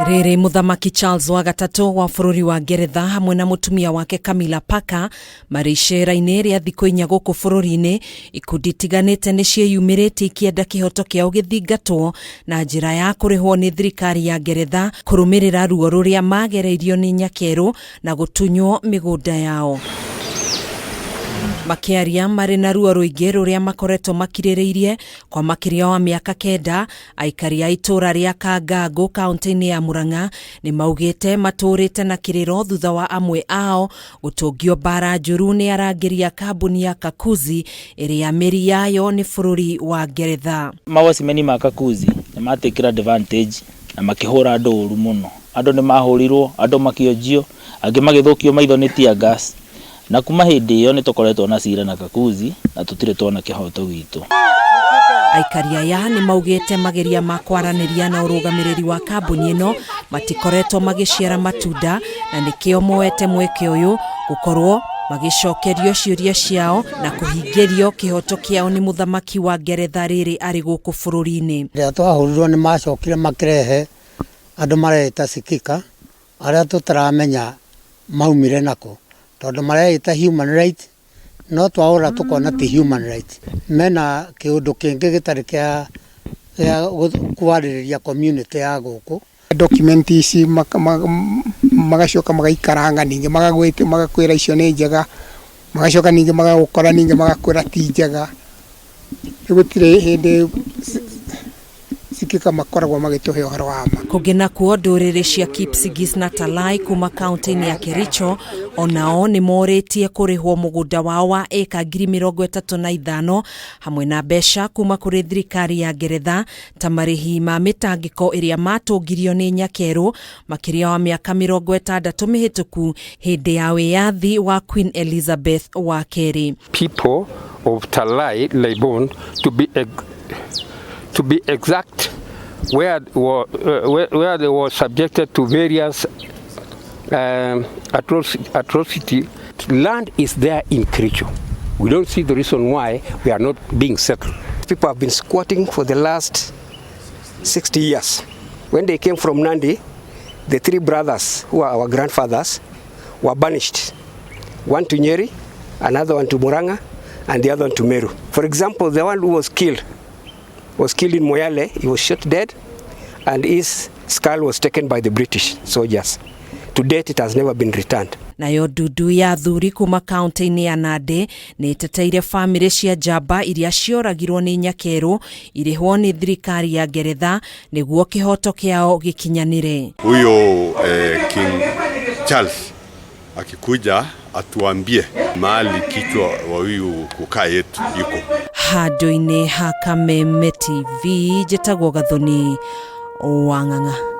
Rĩrĩ Mũthamaki Charles wa gatatũ wa bũrũri wa Ngeretha hamwe na mũtumia wake Camilla Parker marĩ icera-inĩ rĩa thikũ inya gũkũ bũrũri-inĩ, ikundi itiganĩte nĩ ciĩyumĩrĩtie ikĩenda kĩhoto kĩao gĩthingatwo na njĩra ya kũrĩhwo nĩ thirikari ya Ngeretha kũrũmĩrĩra ruo rũrĩa magereirio nĩ nyakerũ na gũtunywo mĩgũnda yao. Makĩaria marĩ na ruo rũingĩ rũrĩa makoretwo makirĩrĩirie kwa makĩria wa mĩaka kenda, aikari a itũũra rĩa Kangangũ kaunti-inĩ ya Murang'a nĩ maugĩte matũũrĩte na kĩrĩro thutha wa amwe ao gũtũngio mbara njũru nĩ arangĩri a kambuni ya Kakuzi ĩrĩa mĩri yayo nĩ bũrũri wa Ngeretha. Mawacimeni ma Kakuzi nĩ matekire advantage na makĩhũra andũ ũru mũno. Andũ nĩ mahũrirwo, andũ makĩonjio, angĩ magĩthũkio maitho nĩ tear gas. Na kuma hĩndĩ ĩyo nĩ tũkoretwo na cira na Kakuzi na tũtirĩ tuona kĩhoto gitũ. Aikari aya nĩ maugĩte mageria ma kwaranĩria na ũrũgamĩrĩri wa kambuni ĩno matikoretwo magĩciara matunda na nĩkĩo moete mweke ũyũ gũkorwo magĩcokerio ciũria ciao na kũhingĩrio kĩhoto kĩao nĩ mũthamaki wa Ngeretha rĩrĩ arĩ gũkũ bũrũri-inĩ. Rĩrĩa twahũrirwo nĩ macokire makĩrehe andũ mareĩta Sikika arĩa tũtaramenya maumire nakũ tondũ mareĩta human right no twaũra tũkona ti human right. Mena kĩũndũ kĩngĩ gĩtarĩ kĩa kwarĩrĩria community ya gũkũ. Document ici magacoka magaikaranga ningĩ magakwĩra icio nĩ njega, magacoka ningĩ magagũkora ningĩ magakwĩra ti njega. Rĩu gũtirĩ hĩndĩ Sikika makoragwo magĩtũhe ũhoro wa ma. Kũngĩ nakuo ndũrĩrĩ cia Kipsigis na Talai kuma kaunti-inĩ ya Kericho onao nĩ morĩtie kũrĩhwo mũgũnda wao wa ĩka 35,000 hamwe na mbeca kuma kũrĩ thirikari ya Ngeretha ta marĩhi ma mĩtangĩko ĩrĩa matũngirio nĩ nyakerũ makĩria wa mĩaka 60 mĩhĩtũku hĩndĩ ya wĩyathi wa Queen Elizabeth wa kerĩ. People of Talai Laibon to be exact, where they were subjected to various atrocity. Land is there in Kericho. We don't see the reason why we are not being settled. People have been squatting for the last 60 years. When they came from Nandi, the three brothers who are our grandfathers were banished. One to Nyeri, another one to Murang'a, and the other one to Meru. For example, the one who was killed in Moyale. He was shot dead, and his skull was taken by the British soldiers. To date, it has never been returned. Nayo ndundu ya athuri kuma kaunti-inĩ ya Nandi nĩ ĩteteire bamĩrĩ cia njamba iria cioragirwo nĩ nyakerũ irĩhwo nĩ thirikari ya Ngeretha nĩguo kĩhoto kĩao gĩkinyanĩre. Huyo King Charles akikuja atuambie mahali kichwa wa huyu kukaa yetu iko. Handũ-inĩ ha Kameme TV, njĩtagwo Gathoni Wang'ang'a.